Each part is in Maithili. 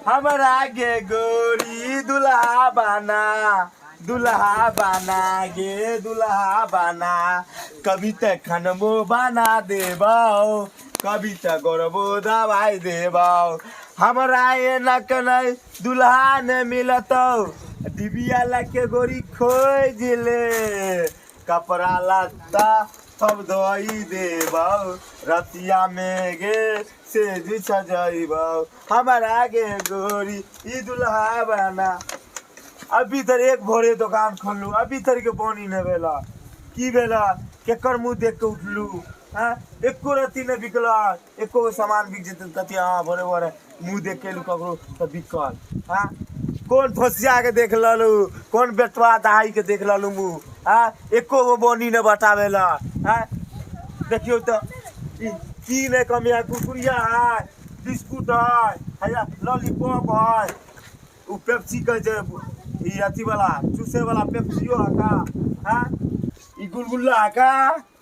हमरा गे गोरी दुल्हा बना, दुल्हा बना गे दुल्हा बना। कभी तऽ खनबो बना देबौ, कभी तऽ गोरबो दवाई देबौ। हमरा एना के नहि दुल्हा नहि मिलतौ, डिबिया लग के गोरी खोज ले। कपड़ा लत्ता सब धोई देबौ, रतिया में गे सेज सजैबौ। हमरा गे गोरी ई दुल्हा बना। अभी तक एक भोरे दोकान खोललू, अभी तक के बोनी नहि भेला। की भेला? केकर मुँह देख के उठलू? हाँ, एको रत्ती नहि बिकल। एको गो सामान बिक जेतै तऽ कथी? हाँ, भोरे भोरे मुँह देख के एलू ककरो तऽ बिकल। हाँ, कोन धोसिया के देख लेलू, कोन बेटवा दहाई के देख लेलू मुँह? हाँ, एको गो बोनी नहि बटाबेला। हाँ, देखियौ तऽ ई की नहि कमी है। कुरकुरिया है, बिस्कुट है, हैया लॉलीपॉप है, ओ पेप्सी कहै छै ई अथी वाला चूसे वाला पेप्सियो है का? हाँ, ई गुलगुल्ला है का?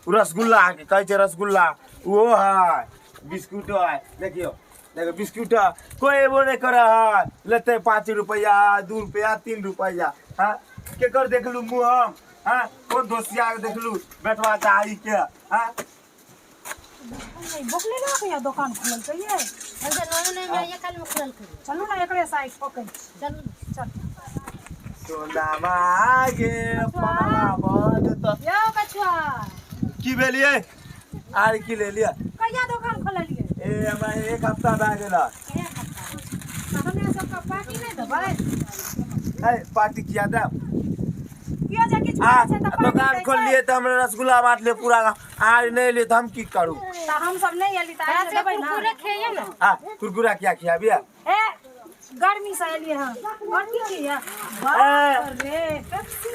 ओ रसगुल्ला है, कहै छै रसगुल्ला, ओहो है, बिस्कुटो है। देखियौ, देखियौ बिस्कुट है, कोइ एबो नहि करै है। लेतै 5 रुपैआ, 2 रुपैआ, 3 रुपैआ। हाँ, केकर देखलू मुँह हम? हाँ, कोन दोसिया के देखलू बेटवा चाही के? हाँ, बोकले ना कहिया दोकान खुलल छै ये? अरे नौ नहीं में ये कल में खुलल कर। चलू ना, एकरे साइड पकड़। चलू। चल। सोनामा गे पनमा बजत। यौ कछुआ। की भेलियै? आर की लेलियै? कहिया दोकान खोललियै? ए, हमरा एक हफ्ता भए गेल। एक हफ्ता। तऽ हमरा सबके पार्टी नहि देबै? है, पार्टी किया देब? कियो जे किछु आ करै छै तऽ पार्टी दोकान दै छै। खोललियै तऽ हमरा रसगुल्ला बाँटलियै पूरा, आर नहि एलियै तऽ हम की करू? तऽ हम सब नहि एली तऽ आइ देबै ना? कुरकुरे खेइए ना। आ कुरकुरा किया खियाबियै? ए, गर्मी से एलियै हँ। और की की है? बाप रे, पेप्सी।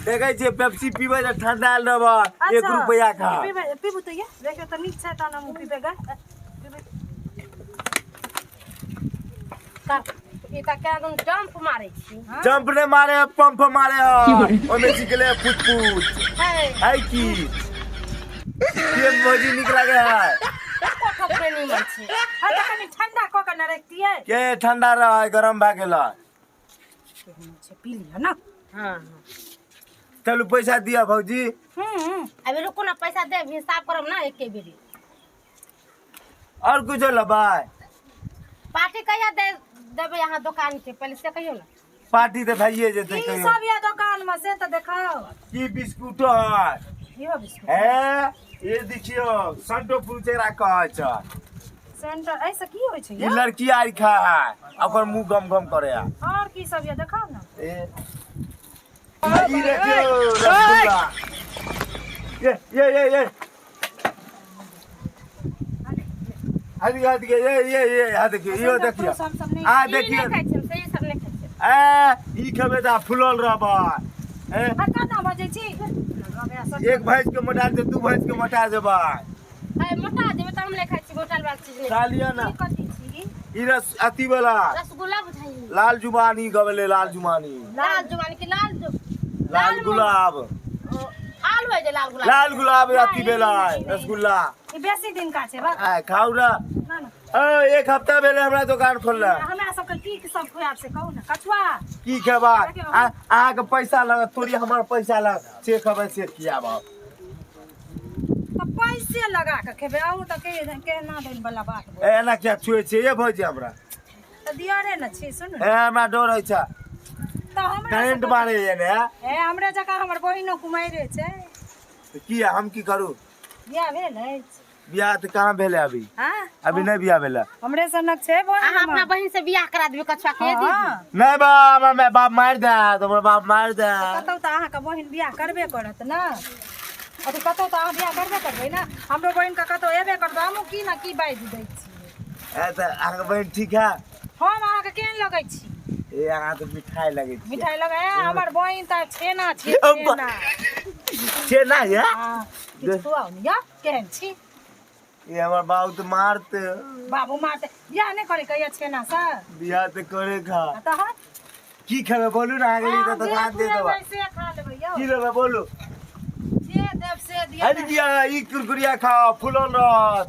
देखै छियै, पेप्सी पीबै तऽ ठंडा रहबै। 1 अच्छा, रुपैआ खा। पीबै, पीबू तऽ ये देखियौ तऽ नीक छै, तहन हमहूँ पीबै गे। पीबै। ई तऽ केना दुन जंप मारै छी। जंप नहि मारे है, पंप मारे है। ओहिमे सिखले फुट फुट। है। है की के भौजी नीक लागे है? एको ठोप नहि नीमन छै। हँ, तऽ कनि ठंडा कऽ के ने रखतियै। के ठंडा रहे, गरम भए गेल है। केहन छै, पी लिअ ने। हाँ। चलू, पैसा दिअ भौजी। हूँ। अभी रुकू ना, पैसा देब, हिसाब करब ना एके बेरी। और कुछो लेबै? पार्टी कहिया दे देबै अहाँ दोकान के, पहिले से कहियौ ना। पार्टी तऽ भइए जेतै। की कहियो सब यऽ दोकान मे से तऽ देखाउ। की बिस्कुटो है? इहो बिस्कुट। हे, ये देखियौ, संटो पुरुचेरा कहै छै। सेंटर एहिसँ की होइ छै ई यौ? लड़की आर खा है, ओकर मुंह गम गम करे है। और की सब यऽ, देखाउ ने। ए, ई देखियौ रसगुल्ला। ये ये ये ये हाथ हाथ के ये ये ये हाथ देखियौ, इहो देखियौ। हम सब नहि आ ई देखियौ। नहि खाइ छियै हम, से ई सब नहि खाइ छियै। ए, ई खेबै तऽ फुलल रहबै। ए, आ केना बजै छी? एक भैंस के मोटा दे, दू भैंस के मोटा देबै। है, मोटा जेबै तऽ हम नहि खाइ छी, मोटाल वाला चीज नहि। खा लिअ ने। ई कथी छी? ई रस अथी वाला। रसगुल्ला बुझाइ। लाल जुबानी गबले, लाल जुबानी। लाल जुबान की लाल जु लाल गुलाब। आलू है जे लाल गुलाब। लाल गुलाब अथी नहीं, भेलै। नहीं, नहीं। रसगुल्ला। ई बेसी दिन का छै बा? आ खाउ ना। ना ना। ए, एक हफ्ता भेलै हमरा दोकान खोलला। हमरा सबके की सब खुआब से कहू ने कछुआ। की खेबा? अहाँके पैसा लागत थोड़ी, हमर पैसा लागत। से खेबै से खियाब। तऽ पैसे लगा के खेबै अहूँ तऽ के केना दिन वाला बात बोल। ए, एना किया छुए छियै ये भौजी हमरा? तऽ दियरे ने छी, सुनू ए, हमरा डर होइ छै। तऽ हमरा करेंट सबके- मारे ये ने। ए, हमरे जकाँ हमर बहिनो कुमारि छै। तऽ की हम की करू? बियाह भेल अछि? बियाह तऽ कहाँ भेलै अभी। हाँ? अभी नहि बियाह भेलै। हमरे सनक छै बहिन अहाँ अपना हमर। बहिन से बियाह करा देबै कछुआ के दीदी? हँ। नहि बा, हमर माय बाप मारि देत, हमर बाप मारि देत। कतौ तऽ अहाँके बहिन बियाह करबे करत ने। अथी, कतौ तऽ अहाँ बियाह करबे करबै ने। हमरो बहिनके कतौ एबे करत, हमहूँ की ने की बाजि दै छियै। ए, तऽ अहाँके बहिन ठीक है? हम अहाँके केहन लगै छी? ए, अहाँ तऽ मिठाई लगै छी। मिठाई लगै है? हमर बहिन तऽ छेना छै। अब्बा। छेना। छेना ये। हँ, किछु खुआउ ने यौ, केहन छी? ए, हमर बाबू तऽ मारते। बाबू मारते? बियाह नहि करे कहिया छेना से? बियाह तऽ करे खा। तहन की खेबै बोलू ने, अहाँके लिए तऽ दुकान दे देबै। से खा लेबै यौ। की लेबै बोलू? जे देब से दिअ। हट दिया, ई कुरकुरिया खाओ, फुलल रहत,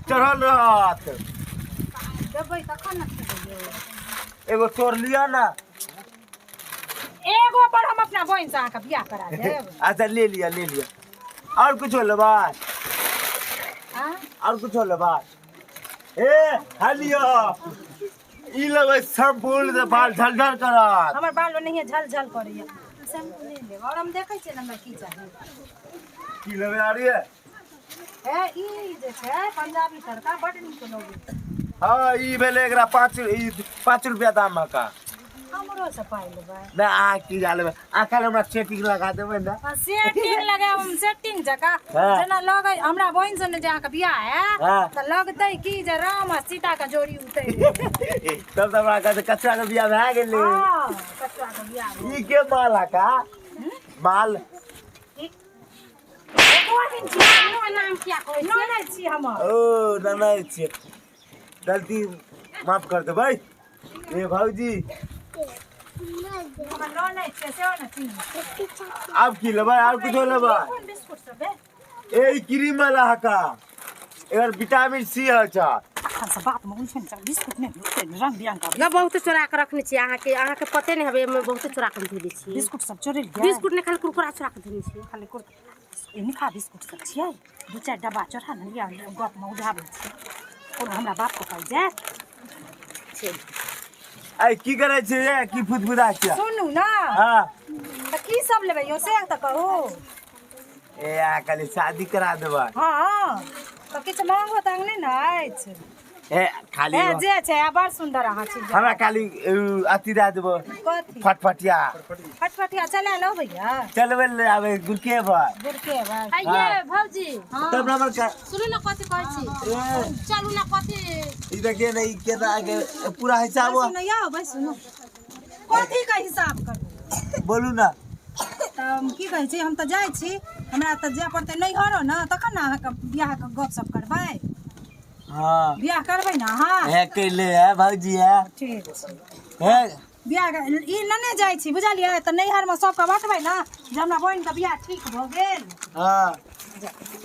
चढ़ल रहत। देबै तखन ने खेबै यौ। एगो तोड़ लिया ना। एगो पर हम अपना बहिन से अहाँके बियाह करा देब। अच्छा ले लिया ले लिया। और कुछ लेबै? और कुछ लेबै? ए हलियो ई लेबै शैम्पू से बाल झलझल करत। हमर बाल ओनहिये झलझल करैया, शैम्पू नहि लेब। और हम देखै छियै ने हमरा की चाही। की लेबै आरी? ए ई जे छै पंजाबी तड़का बड नीक लगै। हाँ ई भेलै एकरा 5 रुपया दाम हका। हमरो से पाइ लेबै ना? अहाँ की जा लेबै? अहाँ खाली हमरा सेटिंग लगा देबै ना। सेटिंग लगायब हम सेटिंग जकाँ जेना लगै हमरा बहिन से जे अहाँके बियाह है तऽ लगतै की जे राम आ सीता के जोड़ी उतरि। तब तऽ हमरा कहतै कचरा के बियाह भए गेलै। कचरा के बियाह। ई के माल हका? माल नाम किया कहै छियै? ननैद छी हमर। ओ ननैद छियै, गलती माफ कर देबै। ए भौजी हमर ननैद छियै सेहो ने चिन्ह। आब की लेबै? और कुछो लेबै? कोन बिस्कुट सब है? ए क्रीम वाला हका, एकर विटामिन सी है। अच्छा अखन से बात में उलझन छै, बिस्कुट नहि भेटतै रंग बिरंग के। ना बहुत चोरा के रखने छियै अहाँके, अहाँके पते नहि हवे, एहिमे बहुत चोरा के धोले छियै। बिस्कुट सब चोरेलियै? बिस्कुट नहि, खाली कुरकुरा चोरा के धोने छियै। खाली कुरकुरा। ई मीठा बिस्कुट सब छियै, 2-4 डब्बा चढ़ा ने लिअ, गप में उझाबै छियै, कोनो हमरा बाप के पाइ जायत। ऐ की करै छियै? की फुदफुदा छियै? सुनू ना। हाँ तऽ की सब लेबै यौ से तऽ कहू। ए अहाँ खाली शादी करा देबै। हाँ तऽ किछु मांगो तांग नहि ने अछि? ए खाली ए जे छै आ बड़ सुन्दर अहाँ छी। हमरा खाली अथी दए देबै। कथी? फटफटिया। फटफटिया चला लो भैया। चलबै ले आबै गुरके पर। गुरके पर। आइये भौजी। तब हमर सुनू ने कथी कहै छी, चलू ने कथी। ई देखिए ने ई केना के पूरा हिसाब। बैसू ने यौ, बैसू ने। कथी के हिसाब करू बोलू ना। तऽ की कहै छी, हम तऽ जाइ छी, हमरा तऽ जाय पड़तै नैहरो ने, तखन ने अहाँके बियाहके गपशप करबै। हाँ बियाह करबै ने अहाँ? है कैले है भौजी है। ठीक छै है बियाह ई नेने जाइ छी बुझलियै? तऽ नैहरमे सबके बतबै ने जे हमरा बहिनके बियाह ठीक भऽ गेल। हाँ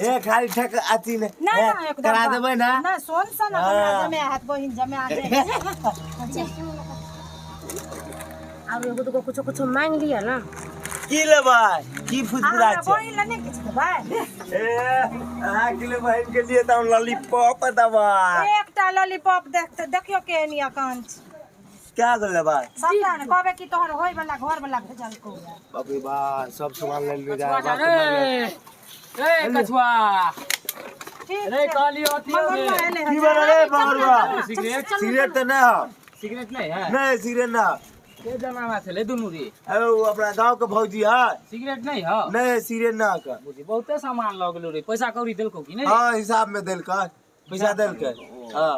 ए खाली ठक अथी ने ना ना एकदम करा देबै ना। ना सोन सन हमरा जमे हाथ बहिन जमे आ जाय। और एगो दूगो कुछो कुछो मांग लिअ ना। की लेबै? की फुदफुदा हमरा छै? बहिन लए नहि किछु देबै? ए अहाँ के लिए बहिन के लिए तऽ हम लॉलीपॉप देबै। एकटा लॉलीपॉप देखते देखियौ केहन यऽ कान छी। क्या गो लेबै? सबटा ने कहबै कि तोहर होय वाला घर वाला भेजलकौ। बाप रे बा सब सामान ले ले जा। ए कछुआ ठीक रे कहलियो अथी मंगरुआ एलै की हँ। बनल रे मंगरुआ? सिगरेट सिगरेट तऽ नहि हो। सिगरेट नहीं है? नहीं सिगरेट ना। के जमाना छलै दुनू रे? अरे वो अपना गांव के भौजी है। सिगरेट नहीं हो? नहीं सिगरेट ना का। बुझी बहुते सामान लऽ गेलो रे, पैसा कौड़ी देलको कि नहीं? हाँ हिसाब में देलकै, पैसा देलकै। हाँ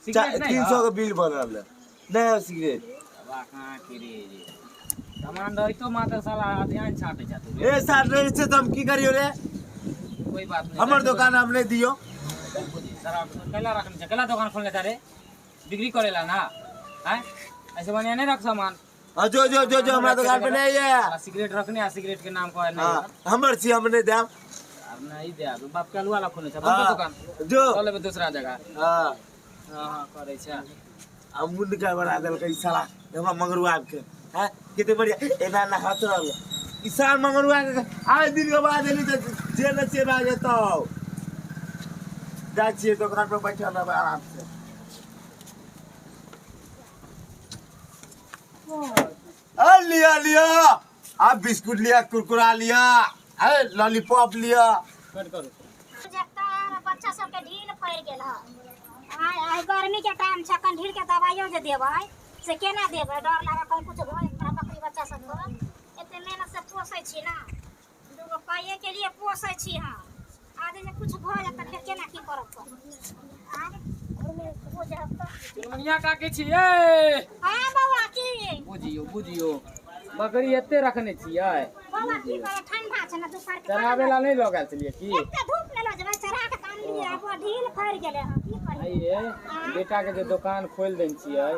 सिगरेट नहीं 300 के बिल बनल है। नहीं हो सिगरेट। वाह कहाँ के रे, सामान रहितो मात्र साला ध्यान छाटे जातो रे। ए साथ रहे छै तऽ हम की करियो रे? कोई बात नहीं, हमर दुकान हम नहीं दियो। बुझी सारा कैला रखने छै, कैला दुकान खोलने छै रे? बिक्री करेला ना हैं? ऐसे बढ़िया नहीं रख सामान। हाँ जो जो जो जो हमरा दुकान पे नहीं है। सिगरेट रखने आ सिगरेट के नाम कहै नहीं। हाँ हमर छी, हम नहीं देब। अब नहीं देब, बाप के अलुआ ला खोलने छै, बंद दुकान जो चल लेबै दूसरा जगह। हाँ हाँ हाँ करै छै। अब मुंड का बना देलकै ई साला हमरा मंगरुआ के। हैं कते बढ़िया एना ना हाथ रहल ई साल मंगरुआ के। आइ दिन के बाद एली तऽ जे न से भए जेतौ। जाइ छियै दुकान पर बैठल रहबै आराम से। अरे लिया लिया आप बिस्कुट लिया, कुरकुरा लिया, अरे लॉलीपॉप लिया। कट करू। बच्चा सबके ढील पड़ि गेल हँ। आइ गर्मी के टाइम छै, अखन ढील के दवाइयो जे देबै से केना देबै? डर लागल कहीं कुछ भऽ जेतै बकरी बच्चा सबके। एते मेहनत से पोसै छी ना, दूगो पाइए के लिए पोसै छी हम। आदमी जे कुछ भऽ जेतै फेर केना की करब? चुनमुनिया काकी छियै? हाँ बौआ की? बुझियो बुझियो बकरी एते रखने छियै। बौआ की करब, ठंडा छै ने दुपहर के। चराबै ला नहि लऽ गेल छलियै की? एते धूप ने लऽ जेबै, चरा के तऽ आनलियै, आब ढील फड़ि गेलै हँ, की करियै? आइये बेटा के जे दोकान खोलि देने छियै,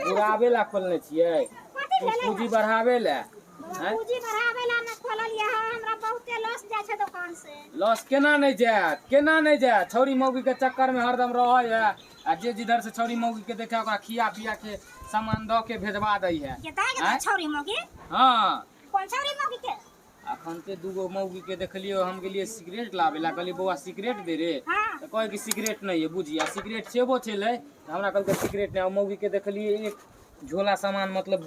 बुढ़ाबे ला खोलने छियै कथी भेलै? पूंजी बढ़ाबै ला? पूंजी बढ़ाबै ला ने खोल। खोललियै हँ, हमरा बहुते लॉस जाइ छै दोकान से। लॉस केना नहि जायत, केना नहि जायत? छौरी मौगी के चक्कर में हरदम रहै है, आ जे जिधर से छौरी मौगी के देखे ओकरा खिया पिया के सामान दऽ के भेजवा दै है। के दाइ आँय? के छौरी मौगी? हाँ। कोन छौरी मौगी के? अखन ते दूगो मौगी के देखलियो, हम गेलिए सिगरेट लाबे ला, कहलिए बौआ सिगरेट दे रे। हाँ। तऽ कहै कि सिगरेट नहीं है, बुझिया सिगरेट छेबो छलै, तऽ हमरा कहलकै सिगरेट नहीं। मौगी के देखलिए एक झोला सामान मतलब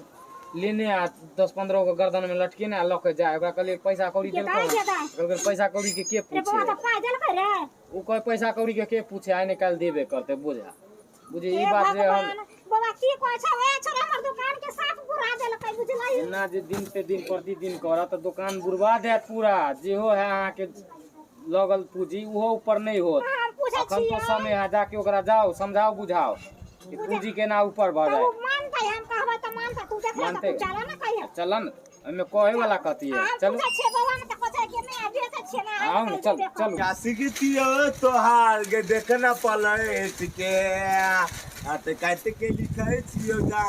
लेने आ 10-15 गो गर्दन में लटकेने आ लऽ के जाय। ओकरा कहलिए पैसा कौड़ी के देलकौ? दाइ, के दाइ? कहलकै पैसा कौड़ी के के रे बौआ पूछे? तऽ पाइ देलकै रे? ओ कहे पैसा कौड़ी के के पूछे, आइ ने काल्हि देबे करतै। बुझा बुझे ई हे बात जे हम भगवान, बौआ की कहै छौ? ए छोरा, हमर दुकान के साफ बुरा देलकै, बुझलही? एना जे दिन पे दिन प्रतिदिन करत तऽ दोकान बुड़बा देत पूरा। जेहो है अहाँके लगल पूंजी ओहो ऊपर नहि होत। हम पूछै अखन तो छियै। समय है, जाके ओकरा जाओ समझाओ बुझाओ कि पूंजी केना ऊपर भऽ तऽ जाए। ओ मानतै? हम कहबै तऽ मानतै? तू देखले तऽ मानतै। तू चल ने कहियो। चल ने, ओहिमे कहै वाला कथी है? हम चलू। पूछै छियै बौआ ने तऽ कहै छै कि नहि, बेचै छियै ने। आउ ने, चलू चलू। क्या सिखतियो तोहार गे देखना पलट के, हाथ काट के लिखै छियो जा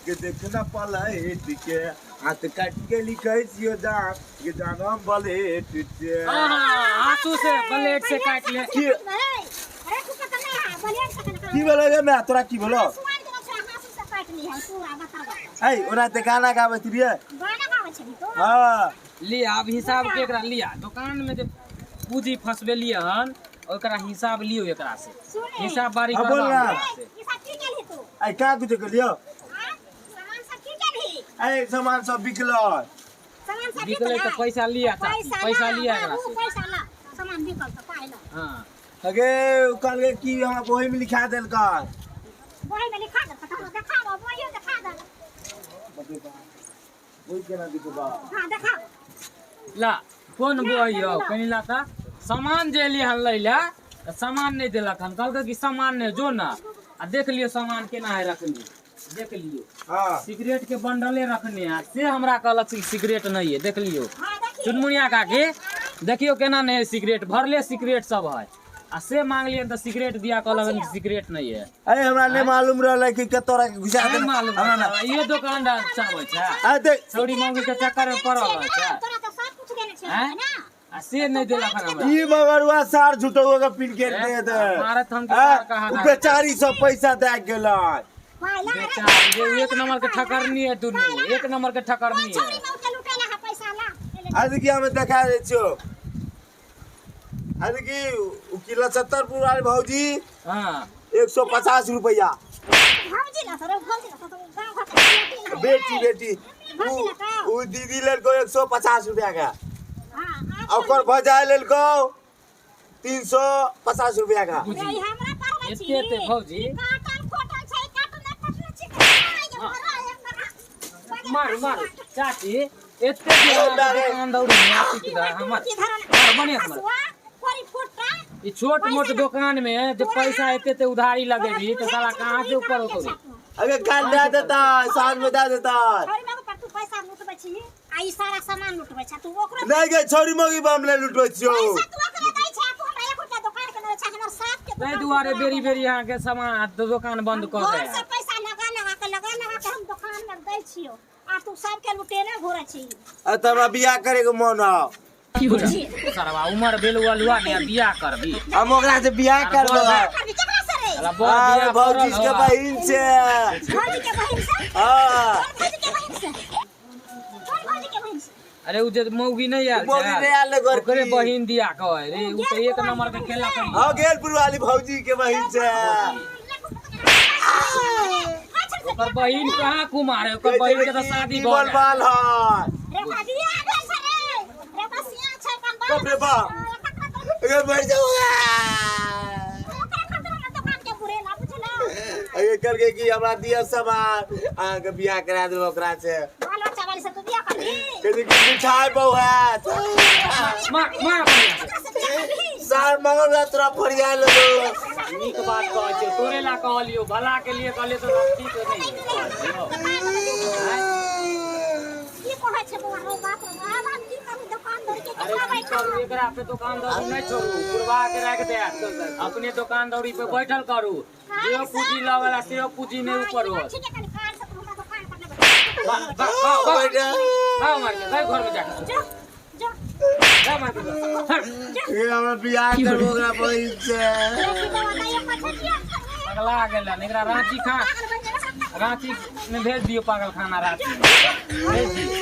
गे देखना पलट के, हाथ काट के लिखै छियो जा गे जानम बलेट के। हाँ हाँ, आंसू से ब्लेड से काट ले। की अरे तू पता नहीं है बलियन से कना की बोलो रे मैं तोरा की बोलो? सुआन के छै, हाँसू से काट ली है पूरा। बता। ऐ ओना ते गाना गाबैत रहियै। गाना गाबै छली तू? हाँ। लिया अब हिसाब के एकरा लिया, दुकान में जे पूंजी फंसबेलियै हन ओकरा हिसाब लियो एकरा से। सुने। हिसाब बारी हाँ, बोल करबाउ ना। एकरा से। ई सब की केलही तू? ऐ का कुछ लियो? हाँ? सामान सब की केलही? ऐ सामान सब बिकल। सामान सब बिकलै तऽ पैसा लिया चाची, पैसा ला, लिया एकरा बाबू, से। पैसा ला, सामान बिकल तऽ पाइ ला। हाँ। अगे उ कहलकै कि हमरा बही में लिखा देलकै। बही में लिखा दे तऽ हमरा देखाबो, बहियो देखा दे। बही केना दिखबा? हाँ, देखाबो। ला कोन बही हौ कनि ला तऽ। सामान जे एलियै हन लै लए तऽ सामान नहि देलक हन, कहलकै कि सामान नहि, जो ने आ देख लियौ सामान केना है रखने, देख लियौ। हाँ। सिगरेट के बंडले रखने है, से हमरा कहलक कि सिगरेट नहीं है, देख लियौ। हाँ, देखियौ। चुनमुनिया काकी देखियौ केना नहीं है सिगरेट, भरले सिगरेट सब है, आ से मांगलियन तऽ सिगरेट दिया, कहलक सिगरेट नहीं है। अरे हमरा नहीं मालूम रहलै कि कतौ के घुसा नहि दे मालूम हमरा ना। है, इहो दोकानदार चाहबै छै। आ देख। छौड़ी मौगी के चक्कर में पड़ल रहै छै। तोरा तऽ सब कुछ देने छियौ आँय? ने? आ से नहि देलक हन हमरा। ई मगरुआ सार झुटौआ के पीन के दे दे। मारत हम के आ, सार कहाँ उ दे। बेचारी सब पैसा दे गेलै। पाइ ला रे। बेचारी जे एक नंबर के ठकरनी है, दुनू एक नंबर के ठकरनी कोन छौरी है। मौके लुटेला है? पैसा ला। आज की हमें देखा दे छियो, आज की उ किला 70 वाले भौजी। हाँ। 150 रुपया। भौजी ला सर, भौजी ला तो गाँव घर के बेटी है। बेटी बेटी भौजी ला का? उ दीदी लेलको 150 रुपया का। हाँ। आ ओकर भजाय लेलको 350 रुपया का। रे, ई हमरा पढ़बै छी। एते एते भौजी। काटल खोटल छै, काटल नहि खोटल छै। आइ, मारू मारू चाची, एते जे हमरा दुकान दौड़ी नापित दे हमर मारू, बढ़िआँ से मारू। कोरी फुटता। ई छोट मोट दुकान में जे पैसा एते एते उधारी लगेबी तऽ साला कहाँ से ऊपर होतो रे? अगे काल दे देता, साँझ में दे देता। छोरी बाबू पर तू पैसा लुटबै छी आ ई सारा सामान लुटबै छै तू ओकरो? नहीं गे छौरी मौगी पर हम नहीं लुटबै छियौ। पैसा तू ओकरे दै छै, तू हमरा एक रुपया दुकान के दै छै, हमर साफ के ताहि दुकान दुआरे बेरी बेरी अहाँके सामान दुकान बंद कऽ घर दे। से पैसा लगा लगा के, लगा लगा के हम दुकान में दै छियो आ तू सबके लुटेने घुरै छी। आ तऽ हमरा बियाह करे के मन हौ। सरवा उमर भेल अलुआ ने आ बियाह करबी? हम ओकरा से बियाह करबै। करबी केकरा से रे? साला बड़ अरे बियाह भौजी करल के हौ। बहिन से। भौजी के बहिन से? हाँ। कोन भौजी के बहिन से? कोन भौजी के बहिन से? अरे उ जे मौगी नहि आयल मौगी छै, नहि आयल ने गोरकी। ओकरे बहिन दिया कहे रे, उ तऽ एक नंबर के खेला करी। हाँ, गेलपुर वाली भौजी के बहिन से। ओकर बहिन कहाँ कुमार है? ओकर बहिन के तऽ शादी भऽ बोल गेल। बाल है। रे बियाह भेल छै रे, रे बसिया छै अपन बाल। बाप रे बाप। अगर मर जाऊंगा। ओकरा खातिर हमरा दुकान के बुरेला, बुझला? अगे करके कि हमरा दिया सामान, अहाँके बियाह करा देब ओकरा से। बाल बच्चा वाली से तू बियाह करबी? कहै कि मिठाई बहु है। मार मार बढ़िआँ से। ओकरा से बियाह करबी? सार मगल तोरा फरिया लेलो। नीक बात कहै छियौ, तोरे ला कहलियौ, भला के लिए कहलियौ तऽ ठीक नहि कहलियौ। की कहै छै बौआ? रौ बाप रे बाप, हम की करू दुकान दौरी के? अरे केकरा की करू बैठा? एकरा पे दुकान दौरी नहि छोड़ू, बुढ़वा के राखि देत, अपने दुकान दौरी पे बैठल करू, जे पूंजी लऽ सेहो पूंजी नहि ऊपर होत। ठीक है, कनि कान से हमरा दुकान पर नहि बैठा। वाह वाह वाह वाह, मार के घर में जाके जो जा मार के हट। ये हमरा बियाह करबो ओकरा बहिन से। देखी तो बताइए पछे दिया। पगला गेलन एकरा रांची खा, पागल बन गेल। रांची में भेज दियो पागल खाना, रांची में भेज दियो।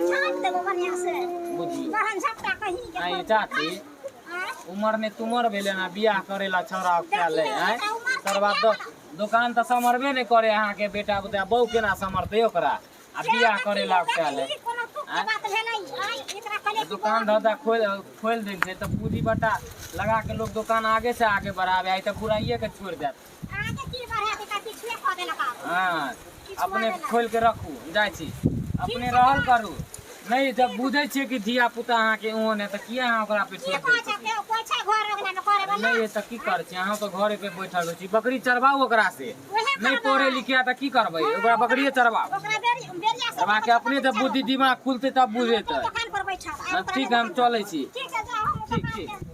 छाप देबो बढ़िया से। बुझियो बहन झपटा कहीं के। आइ चाची, आँय? उमर ने तुमर भेले ना बियाह करे ला छौड़ा ले आय सरबा दोकान तऽ समरबे नहि करे अहाँके बेटा पुता, बहू केना समरतै ओकरा आ बियाह करे ला ले। कोनो तुक के बात भेलै? आँय, एकरा कहलियै कि दुकान धंधा खोल खोल दै छै तऽ पूंजी बटा लगा के लोग दोकान आगे से आगे बढ़ावे, आइ तऽ बुराइये के छोड़ि देत। आगे की बढ़ा के पिछुए कऽ देलक आब। हँ, अपने खोल के रखू, जाइ छी अपने रहल करू। नहि जब बुझै छियै कि धिया पुता अहाँके ओहन है तऽ किया अहाँ ओकरा पे की छोड़ि कहै दै छै छियै? केओ कोइ छै घर अङ्गना मे करे वाला? नहि तऽ की करै छी अहाँ तऽ घरे पे बैठल रहै छी, बकरी चरबाउ ओकरा से। उएह नहि करबै। पढ़े लिखे तऽ की करबै, ओकरा बकरिए चरबाउ। ओकरा बेरिया से बाकी अपने जब बुद्धि दिमाग खुलतै तब बुझेतै। दोकान पर बैठल। ठीक है, हम चलै छी। ठीक है, जाओ हम ठीक, दोकान ठीक। के